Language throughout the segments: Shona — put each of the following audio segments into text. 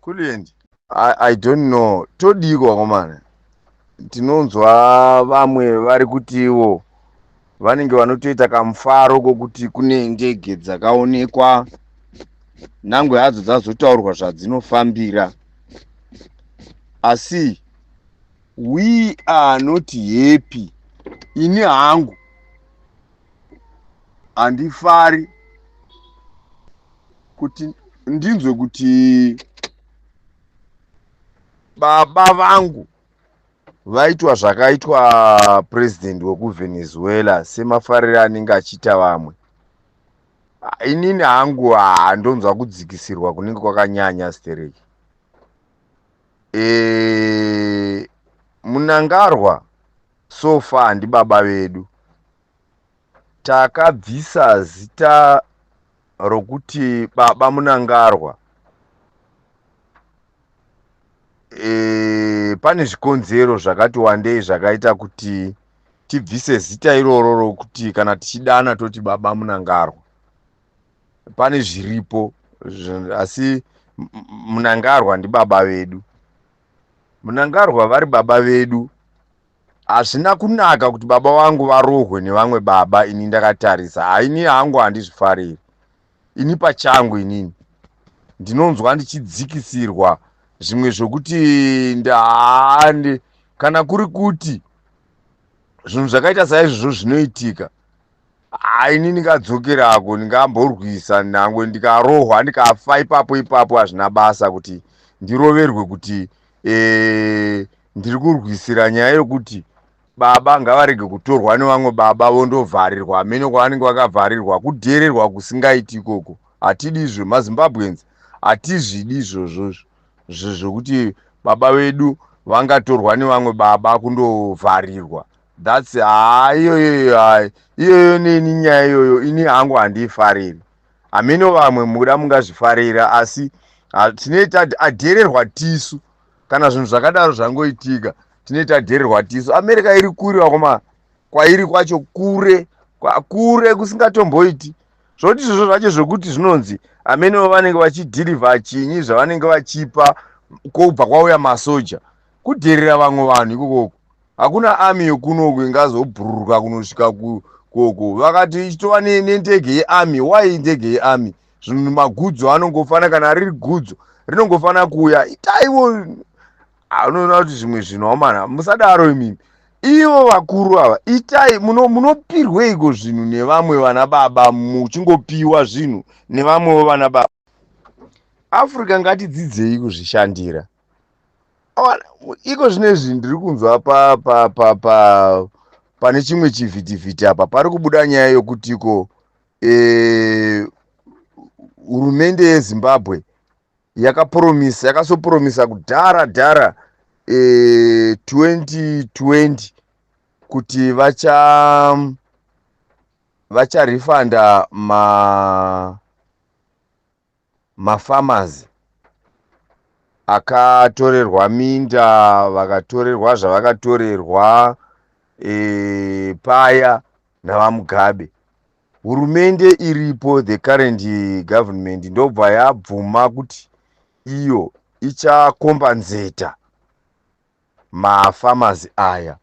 Kulient, I don't know. Todiko vakomana. Tinonzwa vamwe vari kutiwo vanenge vanotoita kamufaro kokuti kune ndege dzakaonekwa nangwe hadzo dzazotaurwa zvadzinofambira. Asi we are not happy. Ini hangu handifari kuti ndinzwe kuti baba vangu vaitwa zvakaitwa president wekuVenezuela semafariro anenge achiita vamwe. Inini hangu handonzwa kudzikisirwa kunenge kwakanyanya stereki. Munangarwa so far ndibaba vedu. Takabvisa zita rokuti baba Munangarwa. Pane zvikonzero zvakati wandei zvakaita kuti tibvise zita iroro rokuti kana tichidana toti baba Munangarwa. Pane zviripo asi Munangarwa ndibaba vedu. Munangarwa vari baba vedu. Hazvina kunaka kuti baba vangu varohwe nevamwe baba ini ndakatarisa. Haini hangu handizvifariri. Ini pachangu inini ndinonzwa ndichidzikisirwa zvimwe zvokuti ndahande kana kuri kuti zvinhu zvakaita saizvozvo zvinoitika. Ini ndingadzokerako ndingamborwisa nangwe ndikarohwa ndikafa ipapo ipapo hazvina basa kuti ndiroverwe kuti ndiri kurwisira nyaya yokuti baba ngavarege kutorwa nevamwe baba vondovharirwa hameno kwavanenge vakavharirwa kudhererwa kusingaiti ikoko. Hatidi izvo maZimbabweans, hatizvidi izvozvo zvokuti baba vedu vangatorwa nevamwe baba kundovharirwa. That's haa iyoyo hai iyoyo neni nyaya iyoyo ini hangu handiifariri. Hameno vamwe muda mungazvifarira asi tinoita adhererwa tisu kana zvinhu zvakadaro zvangoitika tinoita dhererwa tisu. America iri kure vakoma, kwairi kwacho kure kure kusingatomboiti zvoti izvozvo zvacho zvokuti zvinonzi amene vanenge vachidhirivha chinyi zvavanenge vachipa kobva kwauya masoja kudherera vamwe vanhu ikokoko. Hakuna army yokunoku ingazobhururuka kunosvika koko vakati ichitova nendege yearmy. Why ndege yearmy? Zvinhu magudzo anongofana kana riri gudzo rinongofana kuuya itaiwo. Unoona kuti zvimwe zvinhu wamana musadaro imimi ivo vakuru ava itai munopirweiko zvinhu nevamwe vana baba muchingopiwa zvinhu nevamwewo vana baba. Africa ngatidzidzei kuzvishandira. Iko zvinezvi ndiri kunzwa pa pa pa pa pane chimwe chivhitivhiti apa pari kubuda nyaya yokuti iko hurumende yeZimbabwe yakapromisa yakasopromisa kudhara dhara 2020 kuti vacharifanda mafarmers akatorerwa minda vakatorerwa zvavakatorerwa paya navaMugabe. Hurumende iripo, the current government, ndobva yabvuma kuti iyo ichakombanzeta mafarmers aya.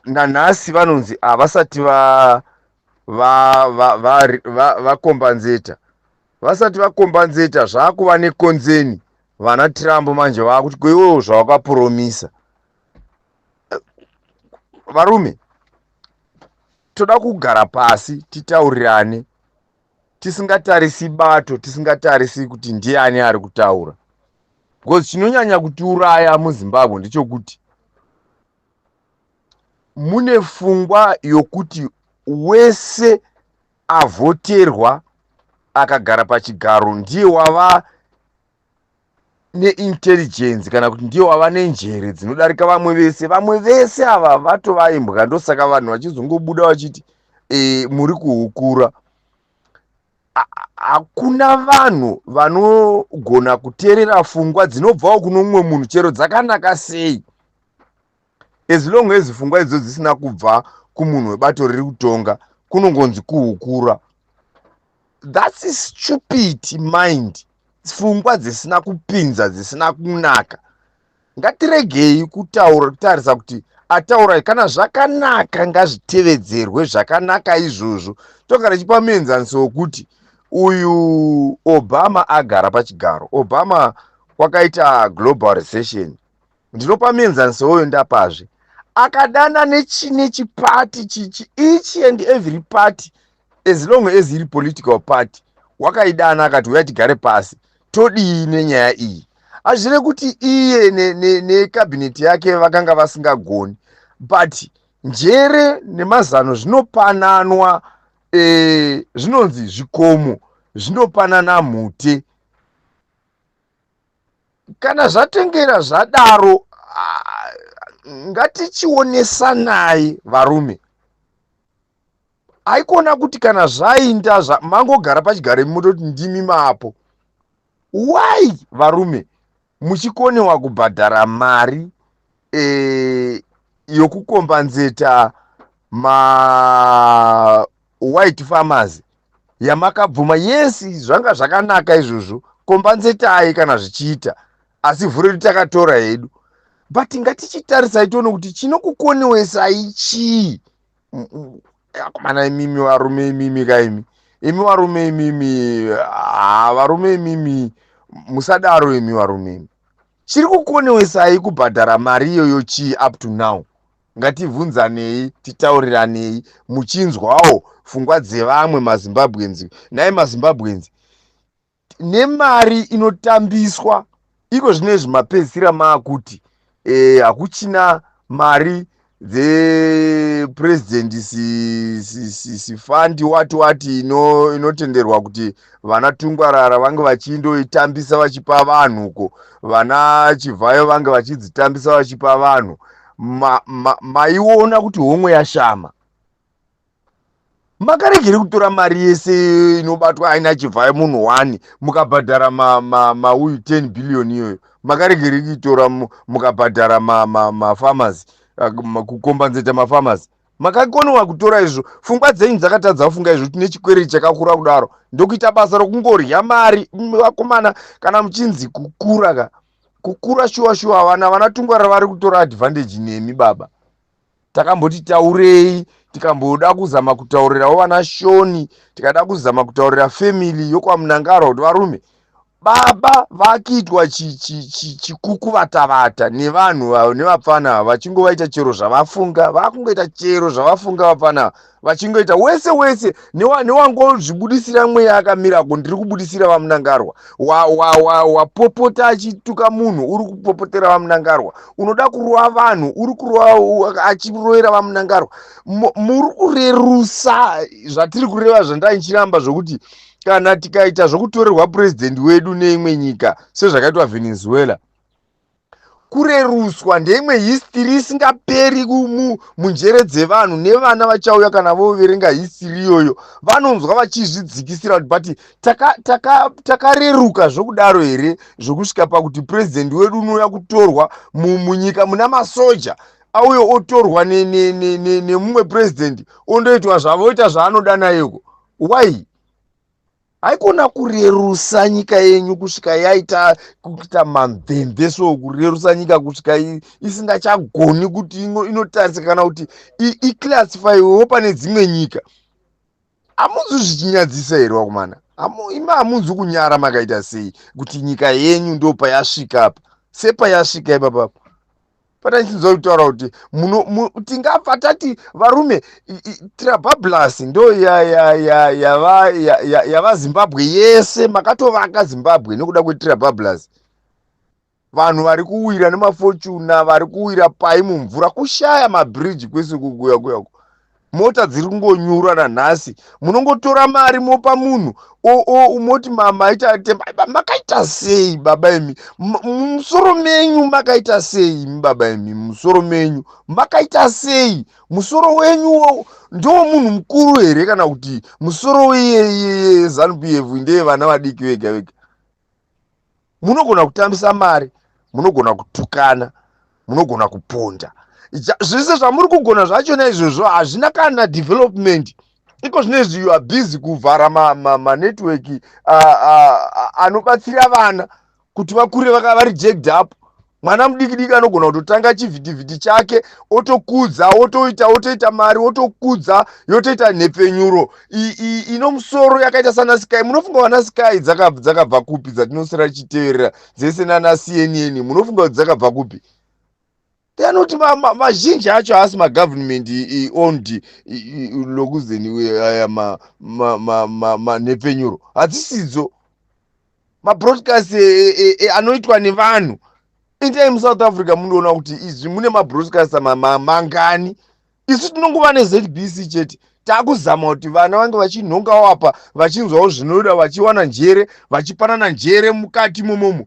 Nanhasi vanonzi havasati vakombanzeta vasati vakombanzeta zvaakuva nekonzeni. Vana Trump manje vaakuti koiwewo zvawakapromisa. Varume, toda kugara pasi titaurirane tisingatarisi bato, tisingatarisi kuti ndiani ari kutaura, because chinonyanya kutiuraya muZimbabwe ndechekuti mune fungwa yokuti wese avhoterwa akagara pachigaro ndiye wava neintelligence kana kuti ndiye wava nenjere dzinodarika vamwe vese. Vamwe vese ava vatova imbwa. Ndosaka vanhu vachizongobuda vachiti muri kuhukura. Hakuna vanhu vanogona kuteerera fungwa dzinobvawo kuno mumwe munhu chero dzakanaka sei, as long as fungwa idzo dzisina kubva kumunhu webato riri kutonga kunongonzi kuhukura. That's stupid mind, pfungwa dzisina kupinza, dzisina kunaka. Ngatiregei kutaura, kutarisa kuti ataura. Kana zvakanaka, ngazvitevedzerwe zvakanaka izvozvo. Togara chipa muenzaniso wekuti uyu Obama agara pachigaro, Obama kwakaita global recession. Ndinopa muenzaniso uyo ndapazve. Akadana nechipati chichi, each and every party, as long as iri political party, wakaidana akati, "Uya tigare pasi, todii nenyaya iyi?" Hazvire kuti iye nekabhineti yake vakanga vasingagoni, but njere nemazano zvinopananwa. Zvinonzi zvikomo zvinopanana mhute. Kana zvatengera zvadaro, ngatichionesanai varume. Haikona kuti kana zvainda mangogara pachigaro mototi ndimi mapo. Why, varume, muchikonewa kubhadhara mari yokucompensate mawhite farmers yamakabvuma? Yes, zvanga zvakanaka izvozvo, compensatai kana zvichiita, asi vhu redu takatora hedu. But ngatichitarisai tione kuti chinokukonewesai chii. Akomana, imimi varume, imimi kaimi, imi varume, imimi, ha, varume, imimi musadaro. Imi varume, imi, chiri kukonewesai kubhadhara mari iyoyo chii up to now? Ngativhunzanei, titauriranei, muchinzwawo pfungwa dzevamwe maZimbabweans. Nhai maZimbabweans, nemari inotambiswa iko zvinezvi, mapedzisira maakuti hakuchina mari dzePresident Fund, wati wati inotenderwa kuti vana Tungwarara vange vachindoitambisa vachipa vanhu, ko vana Chivhayo vange vachidzitambisa vachipa vanhu. Maiona kuti homwe yashama, makaregere kutora mari yese inobatwa aina Chivhayo munhu 1, mukabhadhara mauyu 10 billion iyoyo? Makaregere kuitora mukabhadhara mafarmers, kucompensate mafarmers? Makakoniwa kutora izvo? Pfungwa dzenyu dzakatadza kufunga izvo? Tine chikwereti chakakura kudaro, ndokuita basa rokungorya mari. Vakomana, kana muchinzi kukura ka, kukura shuwa shuwa, vana Tungwara vari kutora advantage nemi baba. Takamboti taurei, tikamboda kuzama kutaurirawo vana Shoni, tikada kuzama kutaurira family yokwaMunangarwa kuti varume, baba vakiitwa chikukuvatavata nevanhu, nevapfana vachingovaita chero zvavafunga, vakungoita chero zvavafunga. Vapfana vachingoita wese wese, newangozvibudisira mweya akamirako, "Ndiri kubudisira vaMunangarwa." Wapopota achituka munhu, uri kupopotera vaMunangarwa. Unoda kurova vanhu, uri kurova achirovera vaMunangarwa. Muri kurerusa zvatiri kureva. Zvandaichiramba zvokuti kana tikaita zvokutorerwa purezidendi wedu neimwe nyika sezvakaitwa Venezuela, kureruswa ndeimwe history isingaperi munjere dzevanhu nevana vachauya. Kana voverenga history iyoyo, vanonzwa vachizvidzikisira kuti, but takareruka taka zvokudaro here, zvokusvika pakuti purezidendi wedu unouya kutorwa munyika muna masoja, auye otorwa nemumwe purezidendi, ondoitwa zvavoita zvaanoda nayeko? Why? Haikona kurerusa nyika yenyu kusvika yaita kuita mamvemve. So kurerusa nyika kusvika isingachagoni kuti inotarisika kana kuti iclassifywewo pane dzimwe nyika, hamunzwi zvichinyadzisa here, vakomana? Imi hamunzwi kunyara? Makaita sei kuti nyika yenyu ndo payasvika apa, sepayasvika ipapapa? Patachinzwa kutaura kuti tingabva tati, varume, Trabablas ndo yava Zimbabwe yese. Makatovaka Zimbabwe nekuda kweTrabablas. Vanhu vari kuwira nemaFortuner, vari kuwira pai mumvura, kushaya mabhiriji kwese kukuya kuyako, mota dziri kungonyura nanhasi. Munongotora mari mopa munhu, moti maita temba. Makaita sei, baba imi? Musoro menyu makaita sei, imi baba imi? Musoro menyu makaita sei? Musoro wenyu ndomunhu mukuru here, kana kuti musoro yeZANU PF ndeyevana vadiki vega vega? Munogona kutambisa mari, munogona kutukana, munogona kuponda, zvese zvamuri kugona zvachona izvozvo hazvina kana development. Iko zvinezvi you are busy kuvhara manetwork anobatsira vana kuti vakure vari jacked up. Mwana mudiki diki anogona kutotanga chivhitivhiti chake, otokudza, otoita otoita mari, otokudza, yotoita nhepfenyuro ino musoro yakaita sana Sky. Munofunga vana Sky dzakabva kupi dzatinoswera tichiteverera dzese nana CNN? Munofunga kuti dzakabva kupi? Anoti mazhinji acho haasi magovernment owned lokuzeni aya manhepfenyuro, hadzisidzo mabroadcast anoitwa nevanhu. Indai muSouth Africa mundoona kuti izvi mune mabroadcaster mangani. Isu tinongova neZBC chete. Taakuzama kuti vana vange vachinhongawo apa, vachinzwawo zvinoda, vachiwana njere, vachipanana njere mukati momomo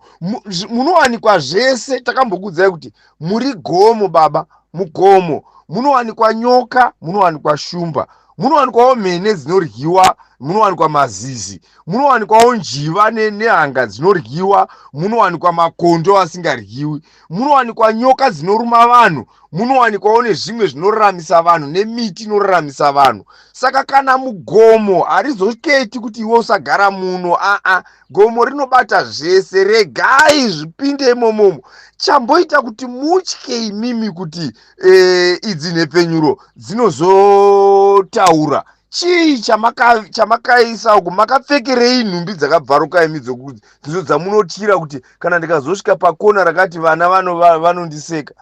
munowanikwa zvese. Takambokuudzai kuti muri gomo baba, mugomo munowanikwa nyoka, munowanikwa shumba, munowanikwawo mhene dzinoryiwa, munowanikwa mazizi, munowanikwawo njiva nehanga dzinoryiwa, munowanikwa makondo asingaryiwi, munowanikwa nyoka dzinoruma vanhu, munowanikwawo nezvimwe zvinoraramisa vanhu nemiti inoraramisa vanhu. Saka kana mugomo harizoketi kuti iwe usagara muno. Aa, gomo rinobata zvese. Regai zvipinde imomomo. Chamboita kuti mutye imimi kuti idzi nhepfenyuro dzinozotaura chii chamakaisa uku? Makapfekerei nhumbi dzakabvaruka imi dzidzo dzamunotyira kuti kana ndikazosvika pakona rakati vana vanondiseka?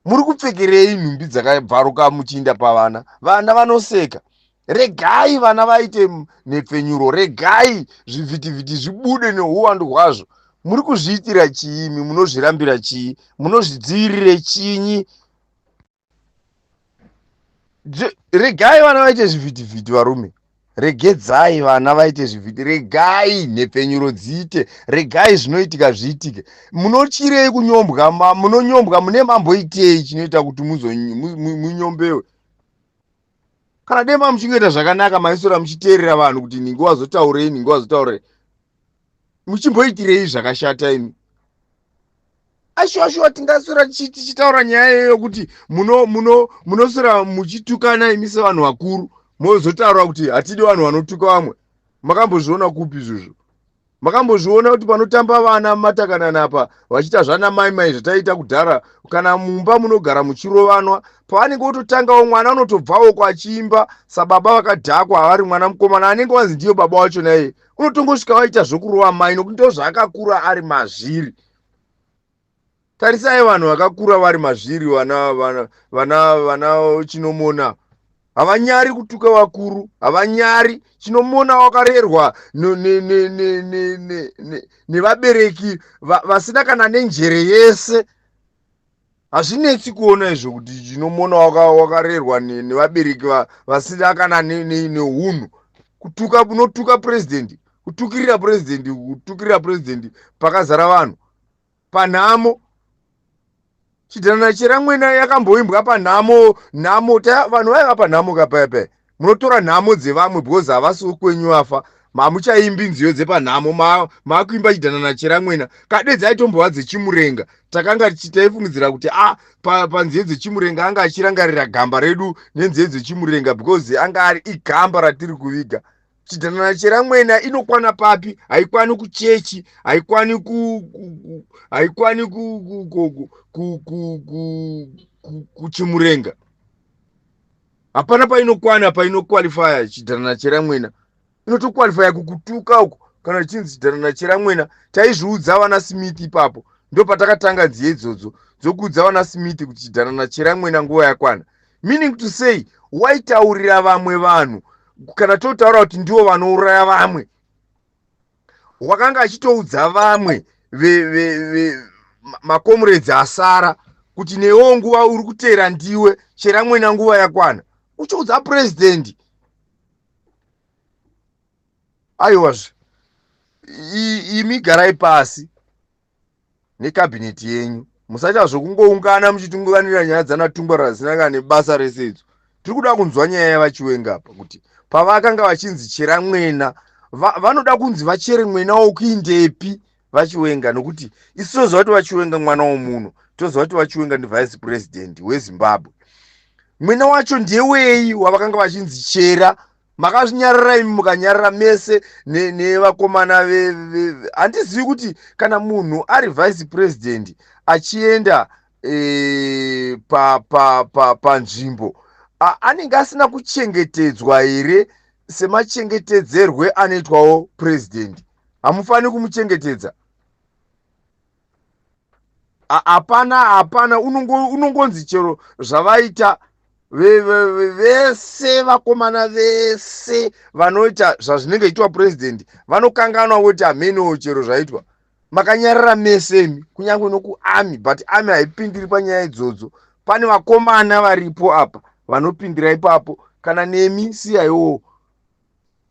Muri kupfekerei nhumbi dzakabvaruka muchiinda pavana? Vana vanoseka. Regai vana vaite nhepfenyuro, regai zvivhitivhiti zvibude neuwandu hwazvo. Muri kuzviitira chiimi? Munozvirambira chii? Munozvidzivirire chinyi? Regai vana vaite zvivhitivhiti, varume. Regedzai vana vaite zvivhiti, regai nhepfenyuro dziite, regai zvinoitika zviitike. Munotyirei kunyombwa? Munonyombwa mune mamboitei chinoita kuti munyombewe? Kana dema muchingoita zvakanaka, maisora muchiteerera vanhu kuti ningi wazotaurei, ningi wazotaurei, muchimboitirei zvakashata imi? Ashuwa shuwa, tingaswera tichitaura nyaya iyoyo kuti munoswera muchitukana imi sevanhu vakuru, mozotaura kuti hatidi vanhu vanotuka vamwe. Makambozviona kupi izvozvo? Makambozviona kuti panotamba vana matakanana apa vachiita zvana mai mai zvataita kudhara, kana mumba munogara muchirovanwa, pavanenge vototangawo, mwana unotobvawo kwachiimba sababa vakadhakwa vari mwana mukomana anenge wanzi ndiyo baba wacho, naiye unotongosvika waita zvokurova mai, nokuti ndo zvaakakura ari mazviri. Tarisai vanhu vakakura vari mazviri, vana vana vana vana Chinomona havanyari kutuka vakuru, havanyari. Chinomona wakarerwa nevabereki vasina kana nenjere yese. Hazvinetsi kuona izvo kuti Chinomona wakarerwa nevabereki vasina kana neunhu. Kutuka, unotuka purezidendi, kutukirira purezidendi, kutukirira purezidendi pakazara vanhu panhamo. Chidhanana cheramwena yakamboimbwa panhamo. Nhamo, vanhu vaiva panhamo kapayapaya. Munotora nhamo dzevamwe because havasi kwenyu vafa, mamuchaimbi nziyo dzepanhamo, maakuimba chidhanana cheramwena. Kade dzaitombova dzechimurenga, takanga taifungidzira kuti a panziyo dzechimurenga anga achirangarira gamba redu nenziyo dzechimurenga, because anga ari igamba ratiri kuviga. Chidhanana cheramwena inokwana papi? Haikwani kuchechi, haikwani ku haikwani kuchimurenga. Hapana painokwana, painoqualifya. Chidhanana cheramwena inotoqualifya kukutuka uko. Kana chinzi chidhanana cheramwena, taizviudza vana Smith ipapo. Ndo patakatanga nziyo idzodzo dzokuudza vana Smith kuti chidhanana cheramwena nguva yakwana, meaning to say waitaurira vamwe vanhu, kana totaura kuti ndivo vanouraya vamwe, wakanga achitoudza vamwe makomuredzi asara kuti newo nguva uri kuteera ndiwe cheramwena, nguva yakwana, uchiudza purezidendi. Aiwazve, imi garai pasi nekabhineti yenyu, musaita zvokungoungana muchitunganira nyaya dzanatungwarara zisina kana nebasa rese idzo. Tiri kuda kunzwa nyaya yavaChiwenga apa, kuti pavakanga vachinzi cheramwena, vanoda kunzi vachere mwena wokuindepi vaChiwenga? Nokuti isu toziva kuti vaChiwenga mwana womunhu, toziva kuti vaChiwenga ndivice president weZimbabwe. Mwena wacho ndewei wavakanga vachinzi chera? Makazvinyarara imi, mukanyarara mese nevakomana. Handizivi kuti kana munhu ari vice president achienda panzvimbo pa, pa anenge asina kuchengetedzwa here semachengetedzerwe anoitwawo president? Hamufaniri kumuchengetedza. Hapana, hapana. Unongonzi chero zvavaita vese, vakomana vese vanoita zvazvinenge itwa purezidendi vanokanganwa kuti hamenowo chero zvaitwa. Makanyarara mese imi, kunyange nokuarmy, but army haipindiri panyaya idzodzo. Pane vakomana varipo apa vanopindira ipapo. Kana nemi siyaiwo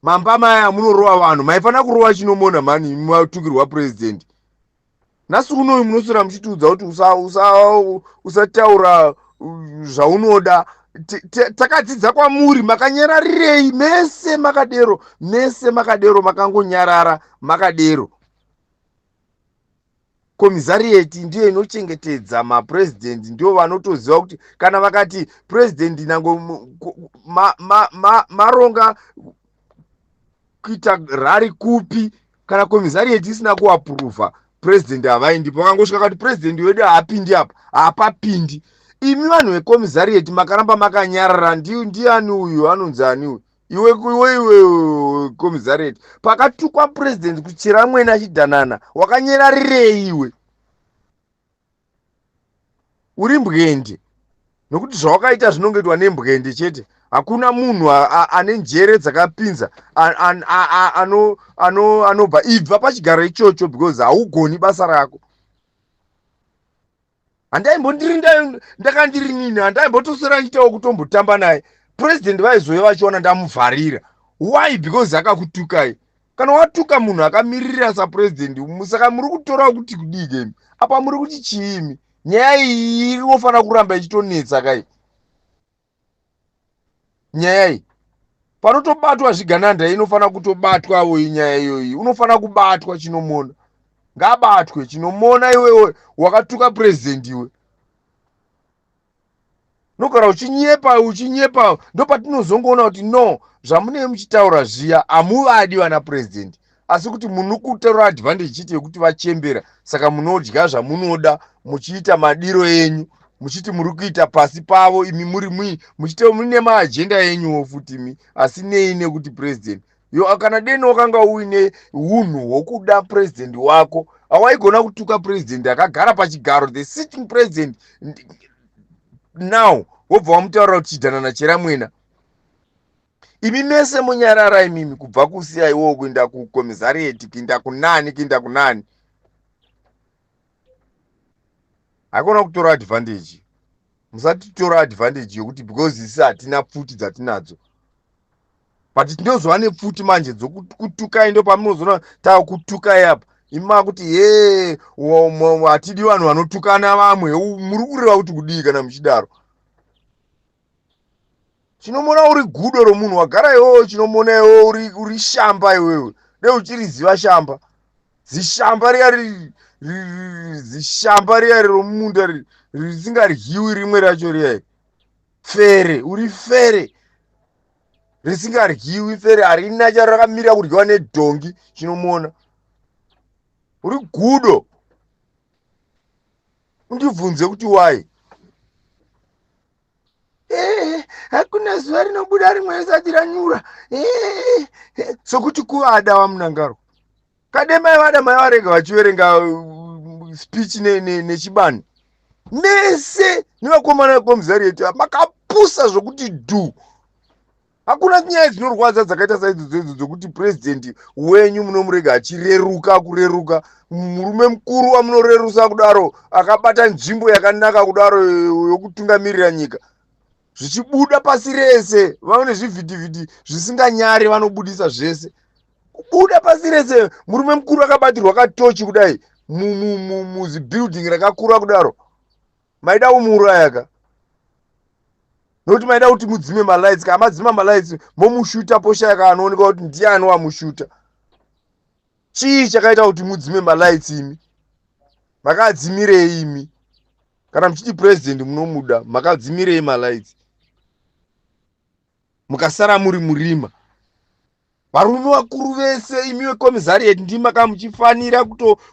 mamba maya munorova vanhu. Maifanira kurova Chinomona mani, matukirwa purezidendi. Nhasi unoyu munoswera muchitiudza kuti usataura zvaunoda. Takadzidza kwamuri. Makanyararirei mese makadero? Mese makadero, makangonyarara makadero. Commissariat ndiyo inochengetedza mapurezidendi, ndio vanotoziva kuti kana vakati purezidendi nango maronga kuita rally kupi, kana commissariat isina kuapuruvha, purezidendi havaindipo. Vakangosvika kati purezidendi wedu haapindi apa, haapapindi. Imi vanhu vecommissariat makaramba makanyarara. Ndiani uyu? Anonzi ani uyu? Iwe, iwe, iwe commissariat, pakatukwa purezidendi kuchera mwene achidhanana, wakanyararirei iwe? Uri mbwende, nokuti zvawakaita zvinongoitwa nembwende chete. Hakuna munhu ane njere dzakapinza anobva ibva pachigaro ichocho, because haugoni basa rako. Handaimbondiri ndakandiri nini, handaimbotoswera ndichitawo kutombotamba naye. Purezidendi vaizouya vachiona ndamuvharira. Why? Because akakutukai. Kana watuka munhu akamiririra sapurezidendi, saka muri kutora kuti kudii kemi apa? Muri kuti chiimi? Nyaya iyi inofanira kuramba ichitonetsa kai nyaya iyi. Panotobatwa zvigananda inofanira kutobatwawo inyaya iyoyi. Unofanira kubatwa Chinomona, ngabatwe Chinomona. Iwewe wakatuka purezidendi, iwe nogara uchinyepa, uchinyepa. Ndopatinozongoona kuti no, zvamunenge muchitaura zviya, hamuvadi vana purezidendi, asi kuti muno kutora advantage chete yekuti vachembera, saka munodya zvamunoda muchiita madiro enyu, muchiti muri kuita pasi pavo. Imi muri muchite mune maagenda enyuwo futi imi, asi nei nekuti purezidendi yo. Kana deni wakanga uine unhu hwokuda purezidendi wako, hawaigona kutuka purezidendi akagara pachigaro, the sitting president now, wobva wamutaurira kuti chidhanana cheramwena. Imi mese munyarara imimi, kubva kuCIO kuenda kucommissariat, kuenda kunani, kuenda kunani. Haikona kutora advantage. Musatitora advantage yokuti because isi hatina pfuti dzatinadzo, but tinozova nepfuti manje dzokutukai. Ndo pamunozoona takutukai apa, imi makuti ye hatidi vanhu vanotukana vamwe. Muri kureva kuti kudii kana muchidaro? Chinomona, uri gudo romunhu wagara iwewe. Chinomona, iwewe uri shamba iwewe. De uchiriziva shamba, zishamba riya, zishamba riya romumunda risingaryiwi, rimwe racho riya, fere. Uri fere risingaryiwi, fere harina charo, rakamira kudyiwa nedhongi. Chinomona, uri gudo. Undibvunze kuti why? Hakuna zuva rinobuda rimwe risati ranyura. Sokuti kuvada vaMunangarwa kade mai vada mai varega vachiverenga speech nechibani. Mese nevakomana vecommissariat makapusa zvokuti dhu. Hakuna nyaya dzinorwadza dzakaita saidzodzo idzo dzokuti purezidendi wenyu munomurega achireruka, kureruka murume mukuru wamunorerusa kudaro, akabata nzvimbo yakanaka kudaro yokutungamirira nyika, zvichibuda pasi rese. Vane zvivhitivhiti zvisinganyari, vanobudisa zvese, kubuda pasi rese. Murume mukuru akabatirwa katochi kudai muzibuilding rakakura kudaro, maida kumuuraya ka, nokuti maida kuti mudzime malights. Kana madzima malights, momushuta, poshaya anooneka kuti ndiani wamushuta. Chii chakaita kuti mudzime malights imi? Makadzimirei imi? Kana muchiti purezidendi munomuda, makadzimirei malights mukasara muri murima? Varume vakuru vese imi vecommissariat ndima muchifanira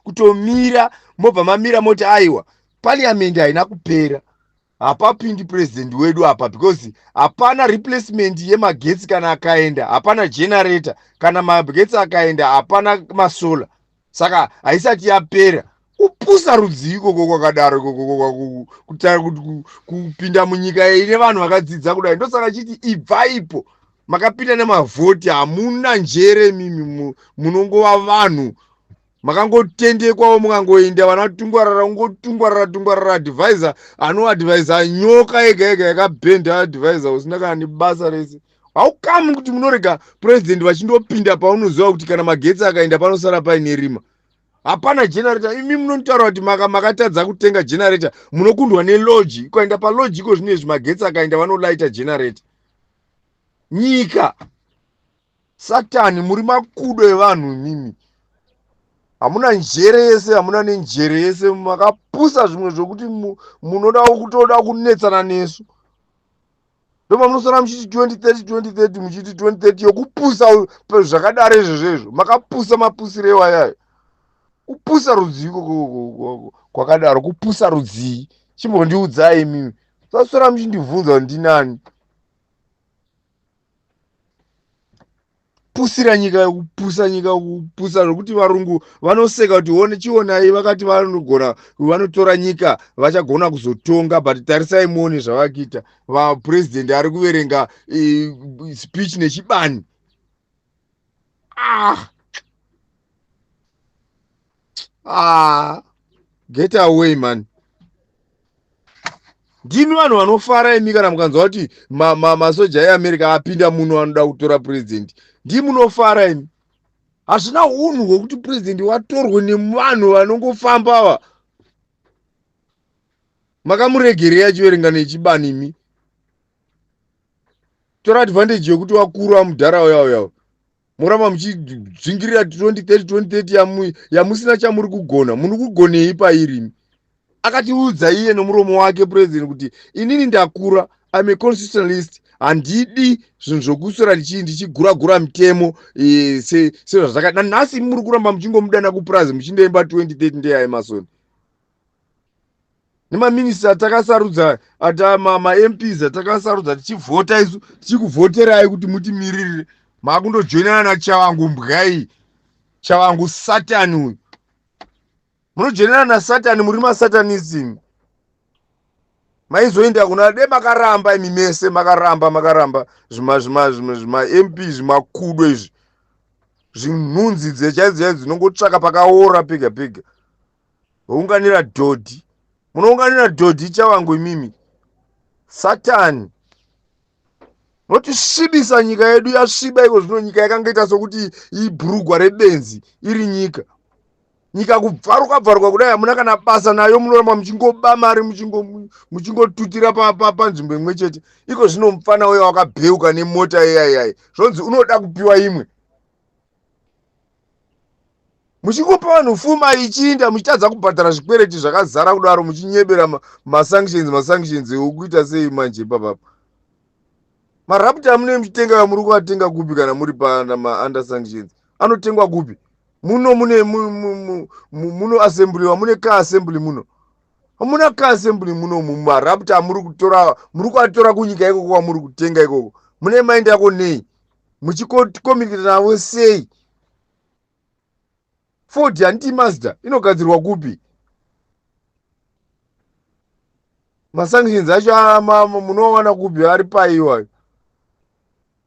kutomira, mobva mamira moti aiwa, parliament haina kupera, hapapindi president wedu apa, because hapana replacement yemagetsi kana akaenda, hapana generator kana magetsi akaenda, hapana masolar, saka haisati yapera. Kupusa rudzii ikoko kwakadaro ikoko, kupinda munyika ine vanhu vakadzidza kudai? Ndosaka chiti ibvaipo, makapinda nemavhoti, hamuna njere mimi, munongova vanhu makangotendekwawo, mukangoenda vana tungwarara, ungotungwarara tungwarara. Advisor anoadvisa nyoka yega yega yakabhenda, advisor usina kana nebasa rese. Haukami kuti munorega purezidendi vachindopinda paunoziva kuti kana magetsi akaenda panosara paine rima, hapana generator. Imi munotaura kuti makatadza kutenga generator, munokundwa nelodge. Ikaenda palodge iko zvino izvi, magetsi akaenda, vanolaita generator. Nyika Satani, muri makudo evanhu imimi, hamuna njere yese, hamuna nenjere yese, makapusa zvimwe zvokuti munoda kutoda kunetsana nesu. Ndoma munosara muchiti 2030 2030, muchiti 2030 yokupusa zvakadaro izvozvo izvo. Makapusa mapusiro ewayayo, kupusa rudzii kwakadaro? Kupusa rudzii? Chimbondiudzai imimi, sasora muchindibvunza kuti ndinani. Pusira nyika, kupusa nyika, kupusa zvokuti varungu vanoseka kuti one chionai, vakati vanogona, vanotora nyika, vachagona kuzotonga, but tarisai muone zvavakuita. Vapurezidendi ari kuverenga speech nechibani. Ah. Ah. Get away, man. Ndimi vanhu vanofara imi kana mukanzwa kuti masoja eAmerica apinda muno, anoda kutora purezidendi, ndii munofara imi. Hazvina unhu hwekuti purezidendi watorwe nevanhu vanongofamba ava. Makamuregerei achiverenga nechibani imi? Tora advantage yekuti wakuru amudhara uya uya, moramba muchidzvingirira 2030 2030 yamusina chamuri kugona. Muri kugonei pairi imi? Akatiudza iye nomuromo wake president kuti inini ndakura, I'm a constitutionalist, handidi zvinhu zvokuswera ndichigura-gura mitemo sezvazvaka. Nanhasi muri kuramba muchingomudana kupurazi, muchindoimba 2030 ndeyaEmmerson nemaminista atakasarudza, ata maMPs atakasarudza tichivhota isu, tichikuvhoterai kuti mutimiririre. Makundojoinana naChavangu, mbwai Chavangu, Satani uyu. Munojoinana naSatani, muri masatanism. Maizoenda kuna de makaramba imi mese, makaramba, makaramba zvimaMP zvimakudo izvi, zvinhunzi dzechaidzo chaidzo dzinongotsvaka pakaora pega pega, vounganira dhodhi. Munounganira dhodhi, Chavangu imimi, Satani. Notisvibisa nyika yedu, yasviba iko zvino. Nyika yakanga ita sokuti ibhurugwa rebenzi iri nyika. Nyika kubvaruka bvaruka kudai, hamuna kana basa nayo. Munoramba muchingoba mari, muchingotutira panzvimbo imwe chete. Iko zvino mufana uya wakabheuka nemota iyaiyai, zvonzi unoda kupiwa imwe. Muchingopa vanhu fuma ichiinda, muchitadza kubhadhara zvikwereti zvakazara kudaro, muchinyebera masanctions, masanctions okuita sei manje ipapapa? Maraptor amunee muchitenga, muri kuatenga kupi kana muri paunder sanctions? Anotengwa kupi? Muno mune muno assembliwa, mune car assembly muno? Hamuna car assembly muno. Maraptor amuri kutora, muri kuatora kunyika ikoko kwamuri kutenga ikoko, mune maendako nei? Muchicommunicate navo sei? Ford handiti Mazda inogadzirwa kupi? Masanctions acho munowana kupi? Ari paiwayo.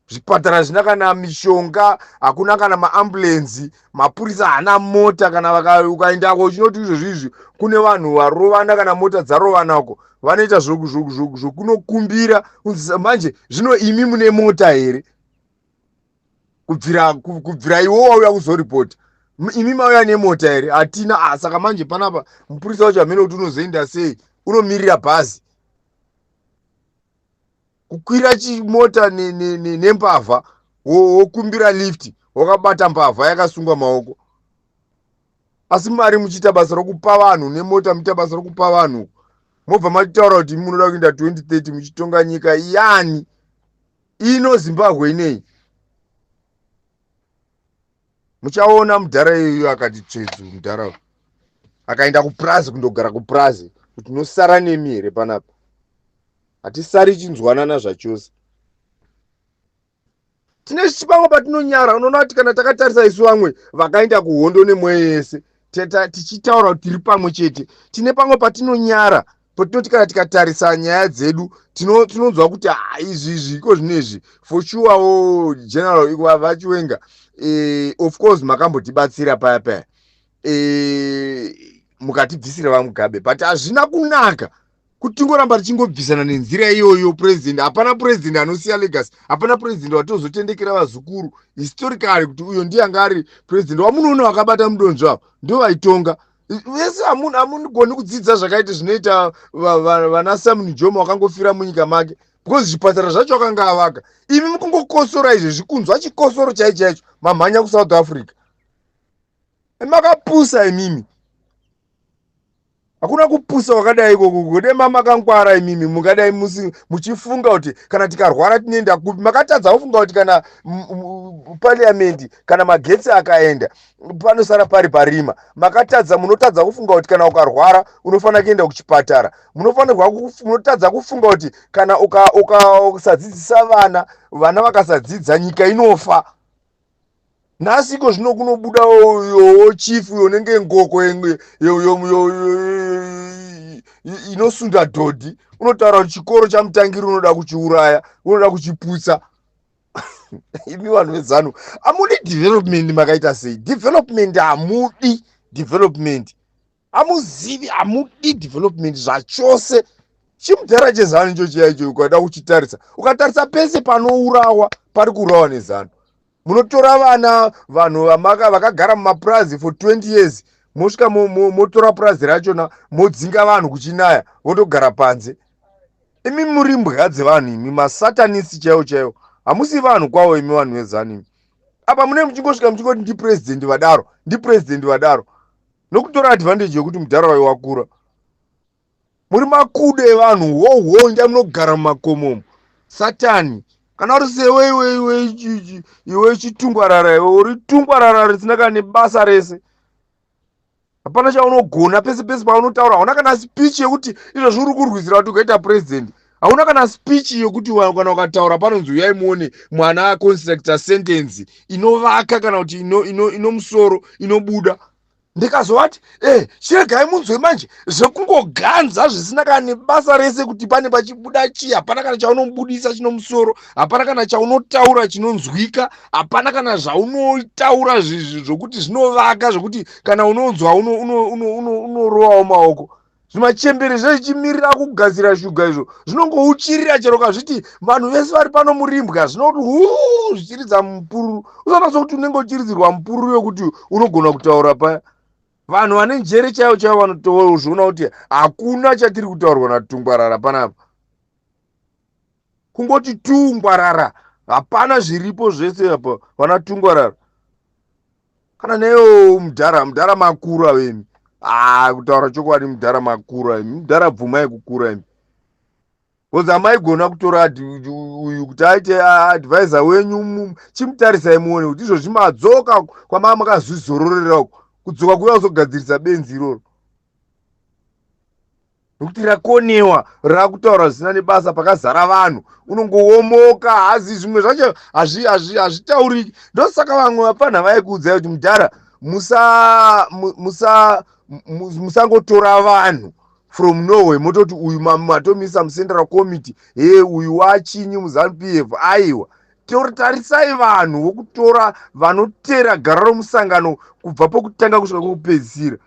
Zvipatara zvina kana mishonga, hakuna kana maambulenzi, mapurisa haana mota. Kana ukaendako uchinoti izvozvi izvi kune vanhu varovana, kana mota dzarovanako, vanoita zvokunokumbira manje. Zvino imi mune mota here? Kubvira iwo wauya kuzoripota, imi mauya nemota here? Hatina. Ah, saka manje panapa mupurisa wacho hamene kuti unozoenda sei, unomirira bhazi, kukwira chimota nembavha, wokumbira lift wakabata mbavha yakasungwa maoko. Asi mari muchiita basa rokupa vanhu nemota, muchiita basa rokupa vanhu, mobva machitaura kuti munoda kuenda 2030 muchitonga nyika yani ino, Zimbabwe inei. Muchaona mudhara iyoyo akati tsvedzu mudhara akaenda kupurazi kundogara kupurazi kuti nosara nemi here panapa. Hatisari chinzwanana zvachose. Tine pamwe patinonyara. Unoona kuti kana takatarisa isu vamwe vakaenda kuhondo nemweyo yese tichitaura kuti tiri pamwe chete, tine pamwe patinonyara patinoti kana tikatarisa nyaya dzedu tinonzwa kuti ah, izvi izvi iko zvinezvi for sure wo general vaChiwenga, of course makambotibatsira paya paya, mukatibvisira vaMugabe, but hazvina kunaka kuti tingoramba tichingobvisana nenzira iyoyo. President, hapana president anosiya legacy, hapana president watozotendekera vazukuru historically kuti uyo ndiye anga ari president wamunoona vakabata mudonzvo avo ndo vaitonga vese. Hamunigoni kudzidza zvakaita zvinoita vana Sam Nujoma vakangofira munyika make because zvipatara zvacho akanga avaka. Imi mukungokosora izvezvi, kunzwa chikosoro chaicho chaicho, mamhanya kuSouth Africa. Makapusa imimi, hakuna kupusa wakadai ikoko. Kudema makangwara imimi, mungadai muchifunga kuti kana tikarwara tinoenda kupi. Makatadza kufunga kuti kana parliament, kana magetsi akaenda, panosara pari parima. Makatadza, munotadza kufunga kuti kana ukarwara unofanira kuenda kuchipatara. Munofanirwa, munotadza kufunga kuti kana ukasadzidzisa vana, vana vakasadzidza, nyika inofa. Nhasi iko zvino kunobuda yowo chief unenge ngoko inosunda dhodhi, unotaura kuti chikoro chamutangiri unoda kuchiuraya, unoda kuchiputsa. Imi vanhu veZANU hamudi development. Makaita sei development? Hamudi development, hamuzivi, hamudi development zvachose. Chimudhara cheZANU icho chiya icho, ukada kuchitarisa, ukatarisa pese panourawa pari kuurawa neZANU. Munotora vana, vanhu vakagara mumapurazi for 20 years, mosvika motora purazi rachona, modzinga vanhu, kuchinaya votogara panze. Imi muri mbwa dzevanhu imi, masatanisi chaivo chaivo, hamusi vanhu kwavo imi vanhu veZANU imi. Apa mune muchingosvika muchingoti ndipurezidendi vadaro, ndipurezidendi vadaro, nokutora advantage yekuti mudhara wayo wakura. Muri makudo evanhu, hoho, ndai munogara mumakomomo. Satani kana uri sewe iwe, iwe chitungwarara, iwe uri tungwarara risina kana nebasa rese, hapana chaunogona. Pese pese paunotaura hauna kana speech yekuti izvozvi uri kurwisira kuti ukaita president. Hauna kana speech yekuti kana ukataura panonzi uyai muone mwana aconstructa sentence inovaka kana kuti ino musoro inobuda. Ndikazovati chiregai munzwe manje zvekungoganza zvisina kana nebasa rese kuti pane pachibuda chii. Hapana kana chaunobudisa chino musoro, hapana kana chaunotaura chinonzwika, hapana kana zvaunotaura zvokuti zvinovaka, zvokuti kana unonzwa unorovawo maoko. Zvimachembere zvezvichimirira kugadzira shuga izvo zvinongouchirira chero kazviti vanhu vese vari pano murimbwa, zvinoti hu zvichiridza mupururu. Usaona sokuti unenge uchiridzirwa mupururu yokuti unogona kutaura paya. Vanhu vane njere chaivo chaivo vanotozviona kuti hakuna chatiri kutaurwa natungwarara panapa. Kungoti tungwarara, hapana zviripo zvese apa, vana tungwarara. Kana neyo mudhara, mudhara makuru avemi. Ah, kutaura chokwadi, mudhara makuru imi, mudhara bvumai kukura imi, because hamaigona kutora uyu kuti aite advisor wenyu. Chimutarisai muone kuti izvozvi madzoka kwamaa makazvizororera uko, kudzoka kuya kuzogadzirisa benzi iroro, nokuti rakonewa rakutaura zvisina nebasa pakazara vanhu. Unongowomoka hazi zvimwe zvacho hazvitauriki. Ndosaka vamwe vapfanha vaikuudzai kuti mudhara, musangotora vanhu from nowhere mototi uyu matomisa mucentral committee, he uyu wachinyi muZANU PF. Aiwa, tarisai vanhu vokutora vanotera gara romusangano kubva pokutanga kusvika kwokupedzisira.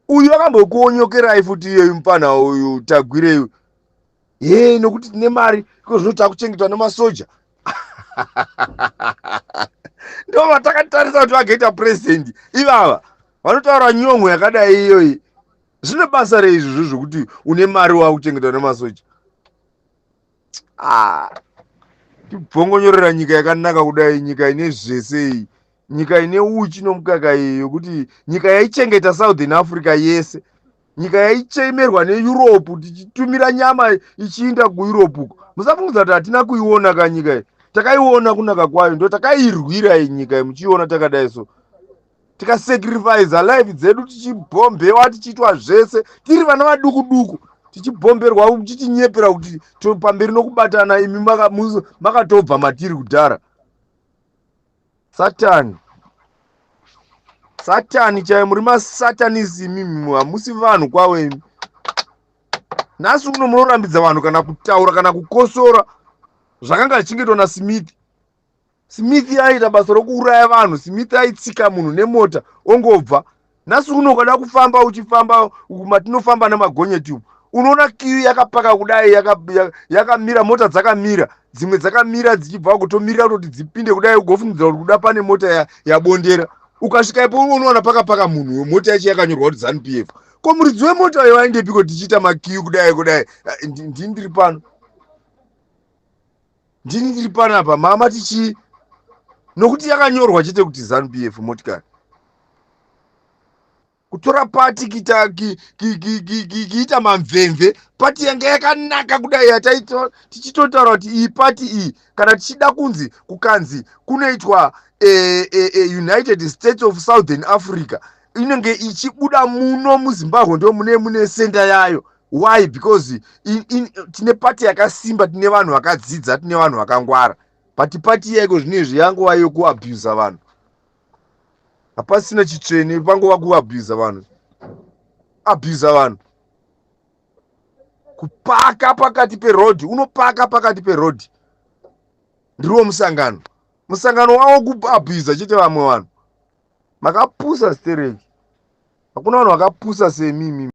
Uyu akambokuonyokerai futi iyeyu mupana uyu Tagwirei, he nokuti tine mari iko zvino takuchengetwa nemasoja. Ndo vatakatarisa kuti vagaita purezidendi ivava vanotaura nyongo yakadai iyoyi. Zvine basa rei izvozvo zvokuti une mari wakuchengetwa nemasoja? Ah, tibvongonyorera nyika yakanaka kudai, nyika ine zvese iyi, nyika ine uchi nomukaka iyi, yokuti nyika yaichengeta Southern Africa yese, nyika yaichemerwa neEurope, tichitumira nyama ichiinda kuEurope uko. Musafungudza kuti hatina kuiona ka nyika iyi, takaiona kunaka kwayo, ndo takairwira iyi nyika iyi muchiiona takadai. So Tikasacrifice life dzedu, tichibhombewa, tichiitwa zvese, tiri vana vaduku duku, tichibhomberwa, tichinyepera kuti pamberi nokubatana. Imi makatobva matiri kudhara. Satani, Satani chaiyo. Muri masatanisi imimi, hamusi vanhu kwavo imi. Nhasi uno munorambidza vanhu kana kutaura kana kukosora zvakanga zvichingetwa naSmith. Smith aiita basa rokuuraya vanhu. Smith aitsika munhu nemota ongobva. Nhasi uno ukada kufamba, uchifamba matinofamba nemagonyeti umu, unoona queue yakapaka kudai, yakamira, mota dzakamira, dzimwe dzakamira dzichibva kutomirira kutoti dzipinde kudai. Ugofungidzira kuti kuda pane mota yabondera. Ukasvika ipo, unoona pakapaka munhu, mota yacho yakanyorwa kuti ZANU PF. Ko muridzi wemota iyo aendepiko? Tichiita maqueue kudai kudai. Ndini ndiri pano, ndini ndiri panapa mama tichi, nokuti yakanyorwa chete kuti ZANU PF motikari. Kutora pati, kiita mamvemve. Pati yanga yakanaka kudai, yataita tichitotaura kuti iyi pati iyi, kana tichida kunzi kukanzi kunoitwa United States of Southern Africa, inenge ichibuda muno muZimbabwe, ndo mune center yayo. Why? Because tine pati yakasimba, tine vanhu vakadzidza, tine vanhu vakangwara. But pati yaiko zvinezvi yangova yekuabusa vanhu. Hapasina chitsvene, pangova kuabusa vanhu, abusa vanhu, kupaka pakati perodhi. Unopaka pakati perodhi, ndiriwo musangano. Musangano wavo kuabhusa chete vamwe vanhu. Makapusa stereki, hakuna vanhu vakapusa semimi.